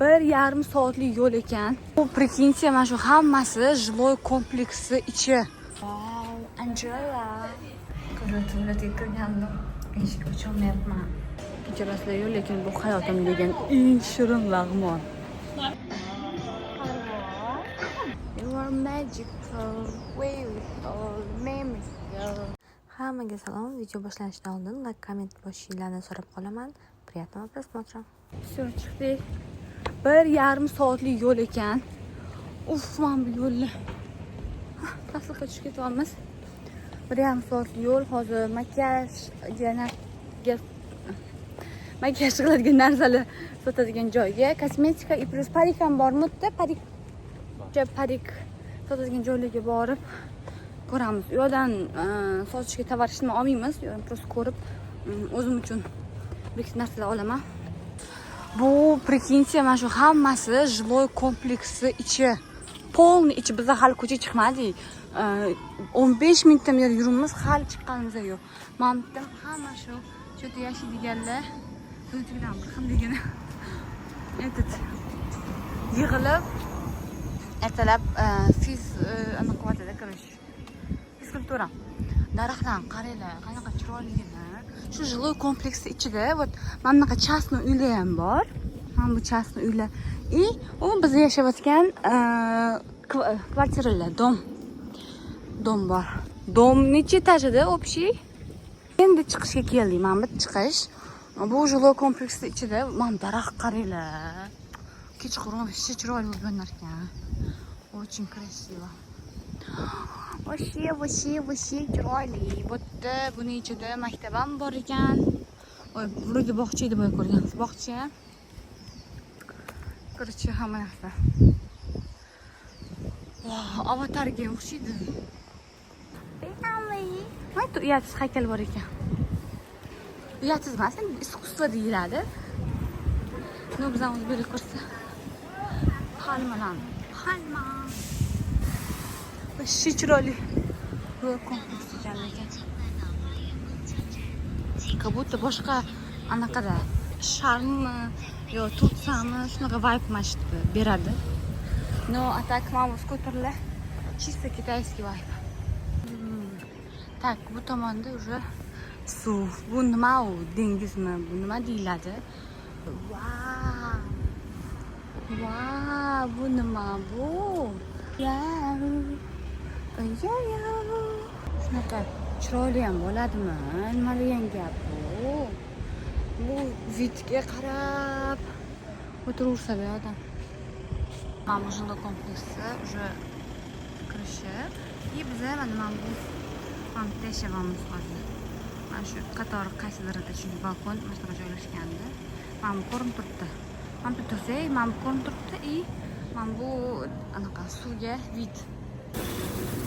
1,5 soatlik yo'l ekan. Bu, прикиньте, mana shu hammasi жилой kompleksi ichi. Wow, Angela. Tualetga kirgandim. Eshik ocholmayapman. Kechirasizlar, lekin bu hayotim degan eng shirin lag'mon. You are magical, beautiful, magical. Hammaga salom. Video boshlanishidan oldin like, komment bosishinglarni so'rab qolaman. Приятного просмотра. Все, chiqdik. 1,5 soatlik yo'l ekan. Uf, mana bu yo'lni. Pastga tushib ketyapmiz. 1,5 soatlik yo'l. Hozir makiyaj qiladigan narsalar sotadigan joyga, kosmetika и плюс parik ham bormi yerda? Parik, parik sotadigan joylarga borib ko'ramiz. U yoqdan sotishga tovar hech nima olmaymiz. U yoqdan просто ko'rib, o'zim uchun bir ikkita narsalar olaman. Bu, прикиньте, mana shu hammasi жилой kompleksi ichi. Полный ichi. Biz hali ko'chaga chiqmadik. 15 minutdan beri yuribmiz, hali chiqqanimiz yo'q. Mana bu yerda hamma shu yerda yashaydiganlar bir xilligini этот yig'ilib ertalab fiz anaqa qilyotadi, короче, fizkultura. Daraxtlarni qaranglar, qanaqa chiroyligini. Shu жилой kompleksni ichida вот mana bunaqa частный uylar ham bor. Mana bu частный uylar. И u biz yashayotgan kvartiralar, дом. Дом bor. Дом necha etaj edi общий? Endi chiqishga keldik. Mana bu chiqish. Bu жилой kompleksni ichida mana daraxt qaranglar. Kechqurun вообще chiroyli bo'lib yonar ekan. Очень красиво. Вообще, вообще, вообще chiroyli. Bu yerda buni ichida maktab ham bor ekan. Oy, вроде bog'cha edi boya ko'rganmiz. Bog'cha. Короче, hamma narsa. Wow, avatarga o'xshaydi. Mana uyatsiz haykal bor ekan. Uyatsiz emas, endi искусство deyiladi. Но bizani o'zbeklar ko'rsa, palmalarni. Palma. Вообще chiroyli. Жилой kompleks ekan lekin. Как будто boshqa anaqada Sharmmi yo Turtsiyami, shunaqa vibe mana shu yerda beradi. Но, а так mana bu skuterlar чисто китайский vibe. Так, bu tomonda уже suv. Bu nima u? Dengizmi? Bu nima deyiladi? Vau! Vau, bu nima bu? Ya. Ya ya. Shunaqa chiroyli ham bo'ladimi? Nima degan gap bu? Bu вид ga qarab o'tiraversa odam. Mana bu жилой kompleksi уже kirishi. И biza mana bu yerda yashayapmiz hozir. Mana shu qator qaysidirida, chunki balkon mana shunaqa joylashgandi. Mana bu ko'rinib turibdi. Mana bu tursak, mana bu ko'rinib turibdi и mana bu anaqa suvga вид.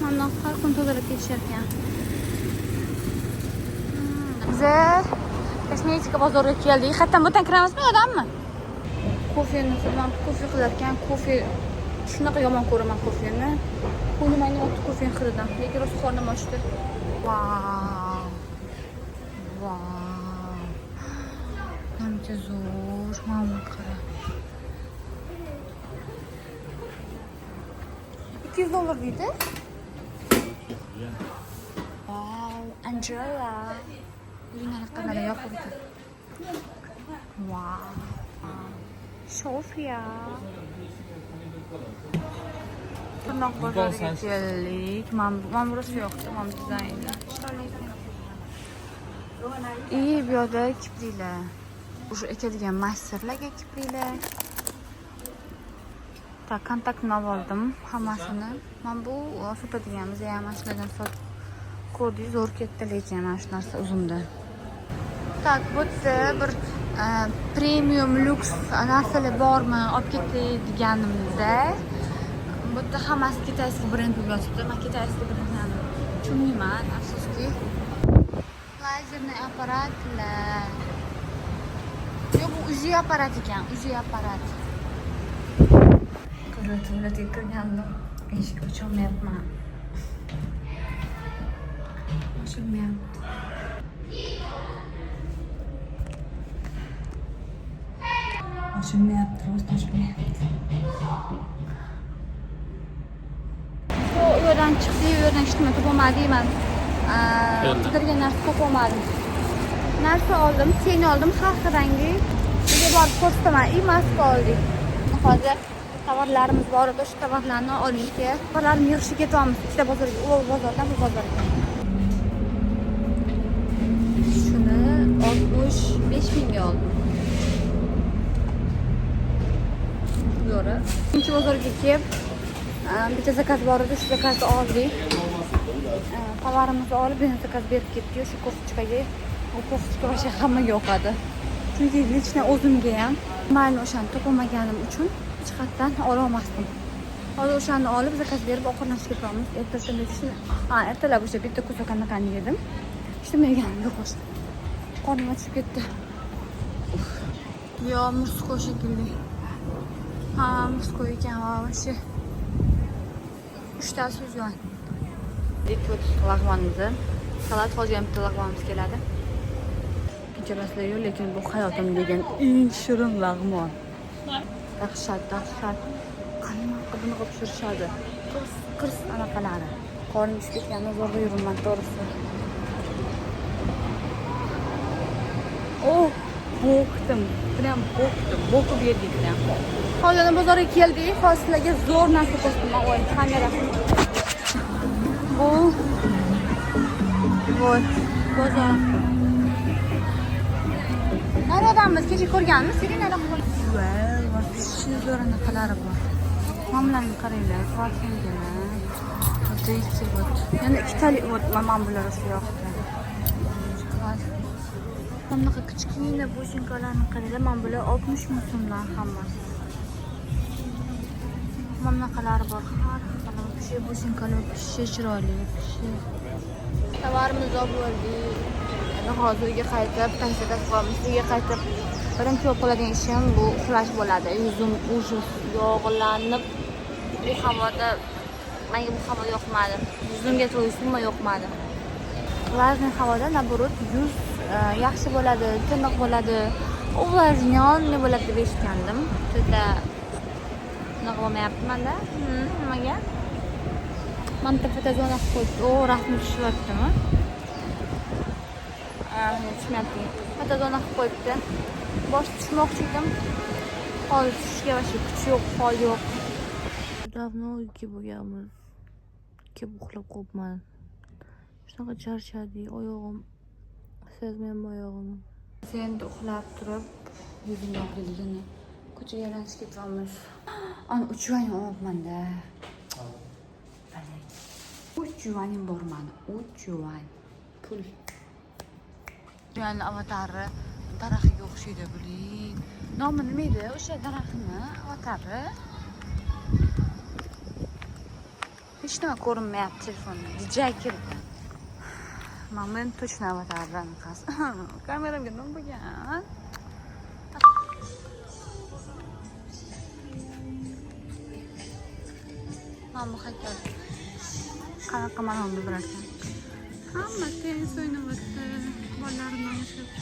Mana har kun tozalab ketishar ekan. Biza kosmetika bozoriga keldik. Qayerdan, bu yerdan kiramizmi, yoqdanmi? Kofeni, man kofe qilar ekan, kofe shunaqa yomon ko'raman kofeni. Ko'nglim ayniyapti kofeni hididan. Lekin rosa qornim ochdi. Vau. Vau. Qancha zo'r. Mana buni qara. $200 deydi. Vau, Angela. Uyini qanaqa yopiq ekan. Vau. Sofiya. Tirnoq bozoriga keldik. Man burasi yoqdi, mana bu dizayni. И bu yoqda kipriklar. Уже ekadigan masterlarga kipriklar. Так, kontaktni olib oldim hammasini. Mana bu sotadigan, biz ham mana shulardan sotib ko'rdik, zo'r ketdi lekin mana shu narsa uzumda. Так, bu yerda bir premium lyuks narsalar bormi, olib ketay deganimda, bu yerda hammasi китайский brend bo'lib yotibdi. Man китайский brendlarni tushunmayman, afsuski. Лазерный apparatlar. Yo'q, bu УЗИ apparat ekan, УЗИ apparat. Tualetga kirgandim. Eshik ocholmayapman. Ochilmayapti. Ochilmayapti, rost ochilmayapti. Bozordan chiqdik, u yerdan hech nima topolmadik man. Qidirgan narsa topolmadim. Narsa oldim, тень oldim, har xil rangli. Uyga borib ko'rsataman. И maska oldik. Hozir tovarlarimiz bor edi, o'sha tovarlarni olishga, tovarlarni yig'ishga ketyapmiz. Ikkita bozorga, u bozordan bu bozorga. Shuni 65 mingga oldim. Zo'ri. Ikkinchi bozorga kelib, bitta zakaz bor edi, shu zakazni oldik. Tovarimizni olib, yana zakaz berib ketdik o'sha ko'fchikaga. U ko'fchika вообще hammaga yoqadi. Chunki лично o'zimga ham mayli o'shani topolmaganim uchun hech qayerdan ola olmasdim. Hozir o'shani olib zakaz berib ovqatlanishga ketamiz. Ertasini ertalab o'sha bitta кусок anaqani yedim. Hech nima yeganim yo'q o'sha. Qornim ochib ketdi. Yo, мужской shekilli. Ha, мужской ekan, вообще. 3tasi 100 yuan. Dik lag'monimizni. Salat hozir ham bitta lag'monimiz keladi. Kechalasizlar yo'q, lekin bu hayotim degan eng shirin lag'mon. Dahshat, dahshat. Qanaqa bunaqa pishirishadi? Qirs, qirs anaqalari. Qornim ichib ketganini zo'rg'a yuribman, to'g'risi. Oh, bo'kdim. Prям bo'kdim. Bo'kib yedik prям. Hozir bozorga keldik. Hozir sizlarga zo'r narsa ko'rsataman. Voy, kamera. Bu voy, bozor. Naradamiz? Kecha ko'rganmiz. Selinada voy, вообще zo'r anaqalari bor. Mamlarni qaranglar, parfumgina. Вот эти вот. Yana ikkitalik вот mamam bular shu yoqda. Shokolad. Bunaqa kichkina бусинка larni qaranglar, mana bular 60 ming so'mdan hammasi. Mana bunaqalari bor, har xil вообще бусинка lar вообще chiroyli, вообще. Tovarimizni olib bo'ldik. Endi hozir uyga qaytib, taksi qilamiz. Uyga qaytib birinchi bo'lib qoladigan ishim bu uxlash bo'ladi. Yuzim ужас yog'lanib, bu havoda menga bu havo yoqmadi. Yuzimga to'ysinmi yoqmadi. Влажный havoda наоборот yuz yaxshi bo'ladi, tiniq bo'ladi, увлажненный bo'ladi deb eshitgandim. Juda unaqa bo'lmayapti menda. Nimaga? Mana bitta fotozona qilib qo'yibdi. O, rasm tushyaptimi? Tushmayapti. Fotozona qilib qo'yibdi. Bosh tushmoqchi edim. Hozir tushishga вообще kuch yo'q, hol yo'q. Давно uyga bo'lganmiz. Kelib uxlab qolibman. Shunaqa charchadik, oyog'im sezmayapman oyog'imni. Endi uxlab turib, yuzim yog'liligini ko'chaga aylanishga ketyapmiz. Ana 3 yuan olibman-da. 3 yuanim bor mani, 3 yuan. Pul. Yuanni avatari daraxtga o'xshaydi, блин. Nomi nima edi o'sha daraxtni avatari? Hech nima ko'rinmayapti telefonda. DJI kirdi. Mana men точно avatarni anaqasi. Kameramga nima bo'lgan? Mana bu haykal. Qanaqa ma'no bildirar ekan? Hamma tennis o'ynayapti. Bolalarim o'ynashyapti.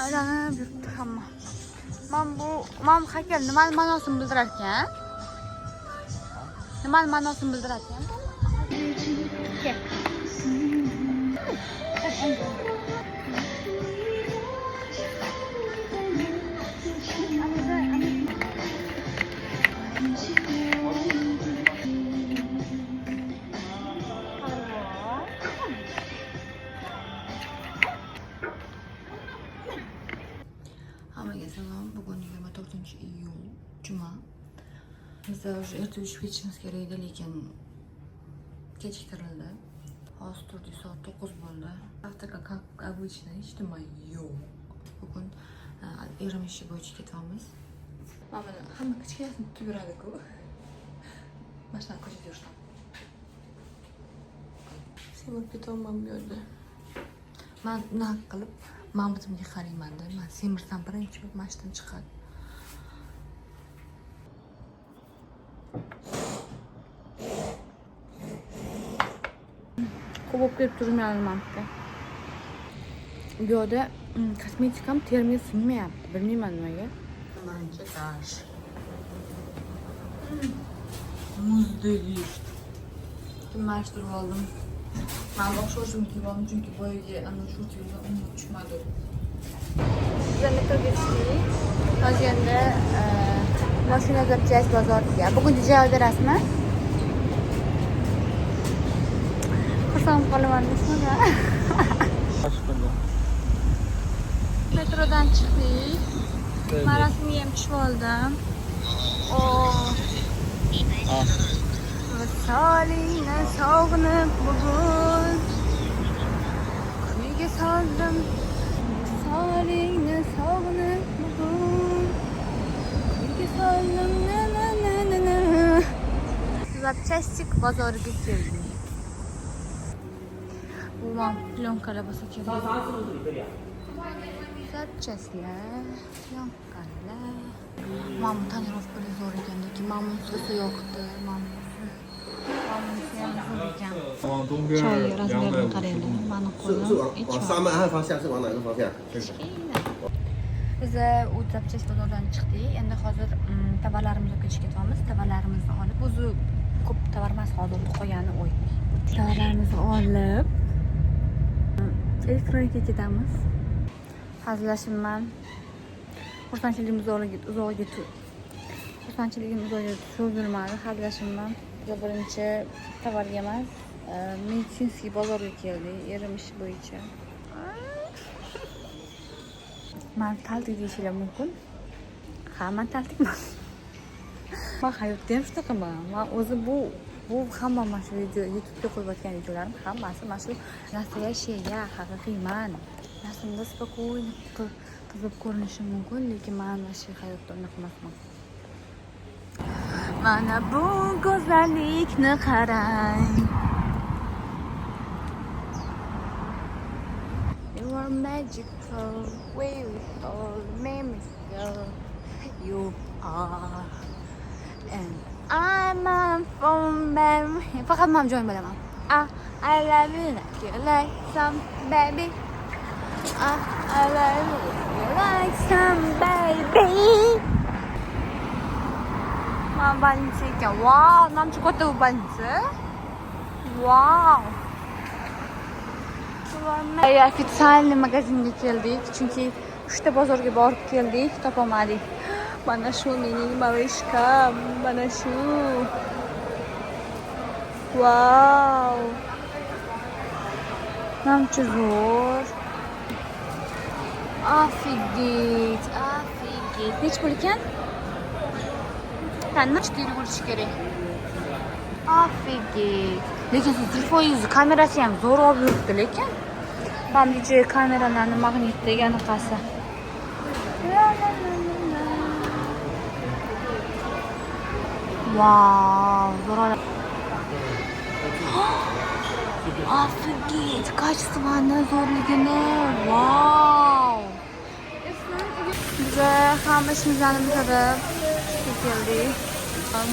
Aylanib yuribdi hamma. Mana bu haykal nimani ma'nosini bildirar ekan? Nimani ma'nosini bildirar ekan? Kel. Hammaga salom. Bugun 24-iyul, juma. Biz уже erta uchib ketishimiz kerak edi, lekin kechiktirildi. Hozir turdik, soat 9 bo'ldi. Завтрак как обычно, hech nima yo'q. Bugun erim ishi bo'yicha ketyapmiz. Mana buni hamma kichkinasini tutib yuradi-ku. Mana shunaqa ko'chada yursam. Semirib ketyapman bu yerda. Man bunaqa qilib mambutimga qarayman-da. Man semirsam birinchi bo'lib mana shundan chiqadi. Ko'p bo'lib kelib turmayapman manimcha. Bu yerda kosmetikam terimga singmayapti. Bilmayman nimaga. Birinchi etaj. Muzdek yeyishdi. Almashtirib oldim. Man o'xshashim kiyib oldim, chunki boyagi ana shu kiyimdan umuman tushmadi. Biz metroga tushdik. Hozir endi mashina запчасть bozoriga. Bugun joy berasizmi? Xursand qolaman desam. Metrodan chiqdik. Marosimga ham tushib oldim. Visolingni sog'inib bugun kuyga soldim. Visolingni sog'inib bugun kuyga soldim. Na na na na na. Zapchastik bozoriga keldik. Bu man plyonkalar bo'lsa kerak. Zapchastlar, plyonkalar. Mana bu tonirovkalar zo'r ekan, lekin mana bunisi yo'qdi. Mana bunisi ham zo'r ekan. Choy razmerini qaranglar. Mani qo'lim 往三门岸方向是往哪个方向？ kichkina. Biz u zapchast bozoridan chiqdik. Endi hozir tovarlarimizni olib ketishga ketyapmiz. Tovarlarimizni olib, o'zi ko'p tovar emas, hozir qolgani o'y. Tovarlarimizni olib elektronikaga ketamiz. Hazillashimman. Xursandchiligim xursandchiligim uzoqga cho'zilmadi. Hazillashimman. Biz birinchi tovarga emas, meditsinskiy bozorga keldik, erim ishi bo'yicha. Man taltik deyishinglar mumkin. Ha, man taltikman. Man hayotda ham shunaqaman. Man o'zi bu hamma mana shu video YouTube'ga qo'yayotgan videolarim hammasi mana shu настоящий я, haqiqiyman. Rasmda спокойно qizib ko'rinishim mumkin, lekin man вообще hayotda unaqa emasman. Mana bu go'zallikni qarang. You are magical, beautiful, magical. You are. And I'm a phone man. Faqat men joyim bilaman. I love you like you like some baby. I love you you like some baby. Man больница ekan. Wow, namcha katta bu больница. Wow. Официальный magazinga keldik, chunki 3 ta bozorga borib keldik, topolmadik. Mana shu mening malishkam, mana shu. Wow. Namcha zo'r. Офигеть, офигеть. Necha pul ekan? Qani 4 bo'lishi kerak. Офигеть. Lekin siz telefoningizni kamerasi ham zo'r olib yuribdi lekin. Mana bu joy kameralarni magnitdagi anaqasi. La la la la la. Wow, zo'r. Офигеть, качествоni zo'rligini. Wow. Biz hamma ishimizni bitirib chiqib keldik.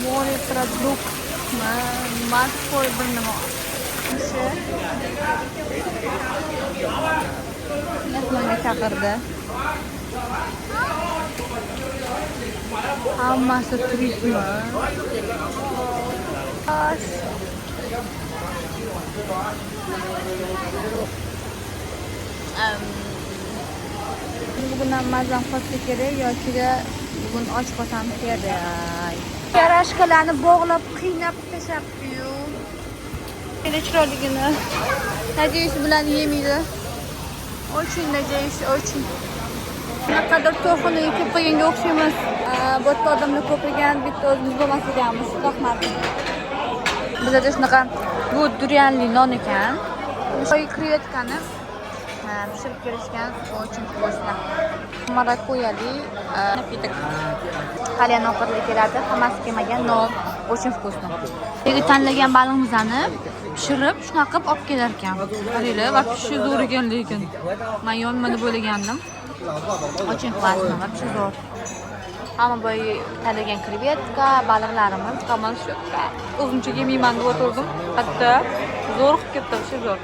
Морепродуктmi, морской bir nima. O'sha mehmonga chaqirdi. Hammasi tirikmi? Bugun ham mazam qolsa kerak yoki bugun och qolsam kerak. Yarashkalarni bog'lab, qiynab tashlabdi-yu. Endi chiroyligini. Надеюсь, bularni yemaydi. Очень надеюсь, очень. Qanaqadir to'xini ko'p qilganga o'xshaymiz. Bu yerda odamlar ko'p ekan, bitta o'zimiz bo'lmas ekanmiz. Rahmat. Bizada shunaqa bu durianli non ekan. O'sha krevetkani pishirib kelishgan, очень вкусно. Marakuyali напиток. Hali ovqatlar keladi, hammasi kelmagan, но очень вкусно. Yigit tanlagan balig'imizni pishirib, shunaqa qilib olib kelar ekan. Qaranglar, вообще zo'r ekan lekin. Men yonma deb o'ylagandim. Очень классно, вообще zo'r. Hamma boy tanlagan krevetka, baliqlarimiz, hammasi shu. O'zimcha yemayman deb o'tirdim. Hatto zo'r qilib ketdi, вообще zo'r.